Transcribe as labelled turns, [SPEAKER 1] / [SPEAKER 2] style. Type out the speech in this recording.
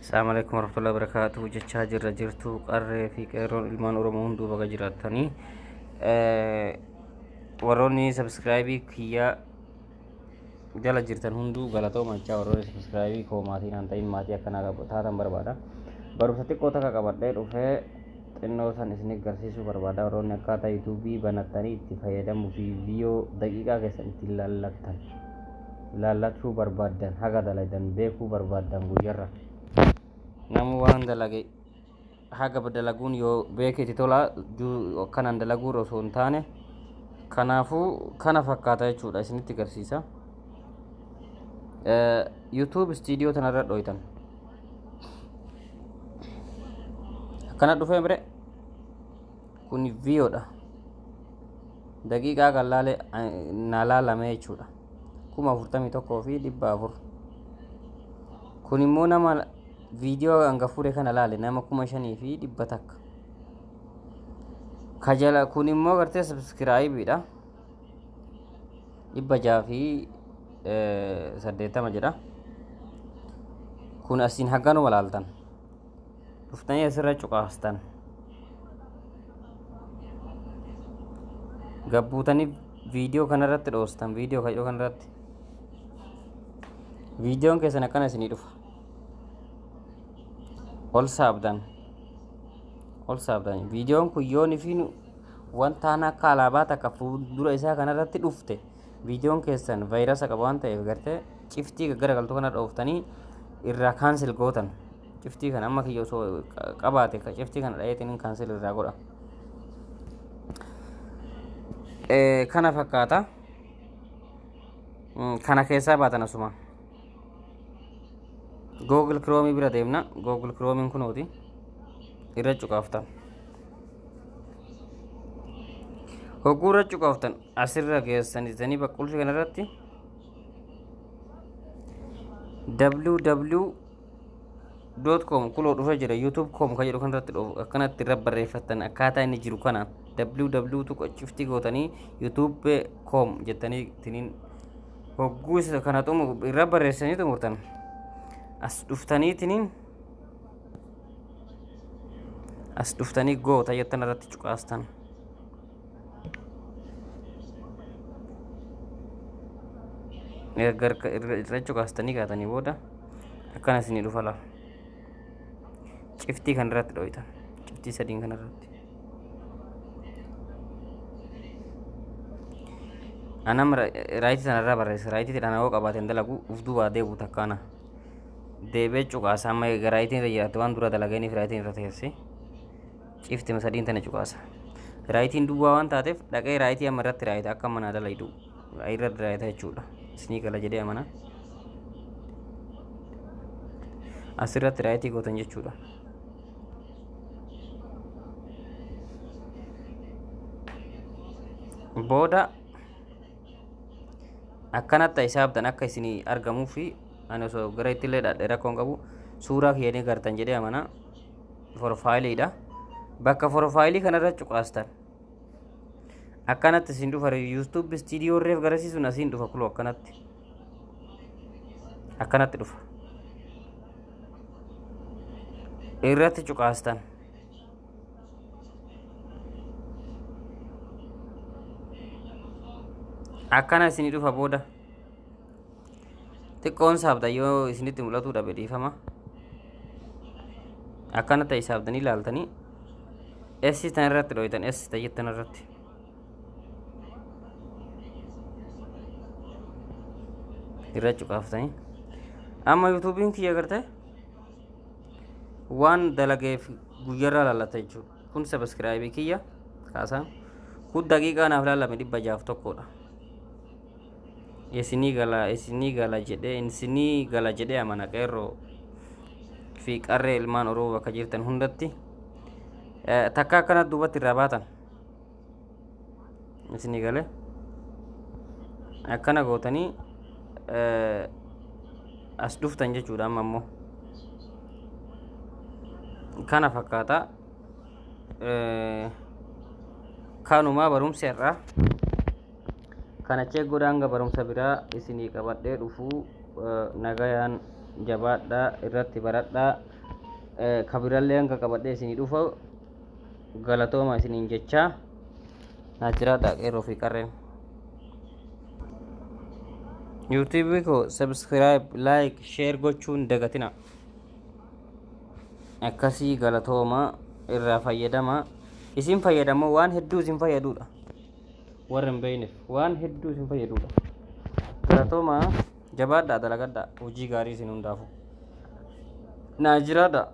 [SPEAKER 1] Assalamu alaikum warahmatullahi wabarakatuh jechaa jirra jirtu qarree fi qeerroon ilmaan Oromoo hunduu baga jiraattanii. Warroonni sabskraayibii kiyyaa jala jirtan hunduu galatooma jechaa, warroonni sabskraayibii koo maatii naan ta'in maatii akkanaa taatan barbaada. Barumsa xiqqoo takka qabadhee dhufee xinnoo san isin agarsiisuu barbaada. Warroonni akkaataa yuutuubii banattanii itti fayyadamuu fi viiyoo daqiiqaa keessan ittiin laallattan laallachuu barbaaddan, haga dalagan beekuu barbaaddan, guyyarra namu waan dalage haga dalaguun yoo beeke itti tola, akkanaan dalaguu osoo hin taane. Kanaafuu kana fakkaata jechuudha, isinitti agarsiisa. YouTube studio tanarra dhoytan akkana dhufee bire, kun viiyoodha, daqiiqaa kan laale na laalame jechuudha, 41,400. Kun immoo nama viidiyoo hanga fuudhe kana laale, nama 5,100 kajala. Kun immoo gartee sabskraayibiidha, 680 jedha. Kun asiin hagganuma laaltan dhuftanii asirra cuqaastan, gabbuutanii viidiyoo kanarratti dhoostan. Viidiyoo kayyoo kanarratti viidiyoon keessan akkana isinii dhufa. Ol saabdan, ol saabdan. Viidiyoon kun yoon fi wantaan akka alaabaa takka fuuldura isaa kanarratti dhufte, viidiyoon keessan vaayirasa qaba waan ta'eef, gartee ciftii gaggaragaltuu kana dhooftanii irraa cancel gootan. Ciftii kana amma kiyya osoo qabaate ciftii kana dhayeetiin cancel irraa godha. Kana fakkaata. Kana keessaa baatan asuma Google Chrome bira deemna. Google Chrome kunooti, irra cuqaaftan. Hogguu irra cuqaaftan asirra geessan baqqulfi kanarratti www.com kuloo dhufe jira. YouTube com kan jedhu kanarratti akkanatti irra barreeffattan. Akkaataa inni jiru kanaan www tuqa ciftii gootanii youtube com jettanii tiniin hogguu isa kana xumu irra barreessanii xumurtan, as dhuftanii tiniin as dhuftanii goota jettan irratti cuqaastan. Erga irra cuqaastanii kaatanii booda akkana isinii dhufa lafa. Ciftii kan irratti dho'itan, ciftii sadiin kan irratti. Anam raayitii sanarraa barreessa. Raayitii kana yoo qabaateen dalagu uf duubaa deebu takkaana. Deebee cuqaasa. Amma egaa raayitiin irra jiraate waan dura dalageeniif raayitiin irra teesse. Ciftima sadiin tana cuqaasa. Raayitiin duwwaa waan taateef dhaqee raayitii amma irratti raayita akka manaa dalaydu irra raayita jechuudha. Isinii gala jedhee amana. Asirratti raayitii gootan jechuudha. Booda akkanatti hisaabdan akka isinii argamuu fi ani osoo gara ittillee dhadhee rakkoon qabu, suuraa kiyya ni gartan jedhee amana. Forfaayiliidha. Bakka forfaayilii kanarra cuqaastan. Akkanatti isin dhufa. YouTube studio reef garasiisuun asiin dhufa kuloo akkanatti. Akkanatti dhufa. Irratti cuqaastan. Akkana isinii dhufa. Booda xiqqoon saabdan yoo isinitti mul'atuu dhabe dhiifama. Akkana ta'e saabdanii ilaaltanii S tan irratti dho'itan, S tayyattan irratti. Irra cuqaaftanii. Amma yuutuubiin kiyya gartee waan dalageef guyyarraa laallata jechuudha. Kun sabiskiraayibii kiyya kaasaan. Kun daqiiqaa naaf laalame, 601dha. Isinii gala, isinii gala jedhee, isinii gala jedhee amana. Qeerroo fi qarree ilmaan Oromoo bakka jirtan hundatti takka akkana duubatti irraa baatan. Isinii gale. Akkana gootanii as dhuftan jechuudha. Amma immoo kana fakkaata. Kanumaa barumsa irraa kana check godhaa. Hanga barumsa biraa isinii qabadhee dhufuu nagayaan jabaadhaa, irratti baradhaa. Kabirallee hanga qabadhee isinii dhufa, galatooma isiniin jechaa, naa jiraadha qeerroo fi qarreen. YouTube koo subscribe, like, share gochuun dagatina. Akkasii, galatooma, irraa fayyadama. Isin fayyadamoo waan hedduu isin fayyadudha. Warra hin beekneef waan hedduu isin fayyadudha. Galatooma, jabaadhaa, dalagadhaa, hojii gaarii isin hundaafu. Naa jiraadha.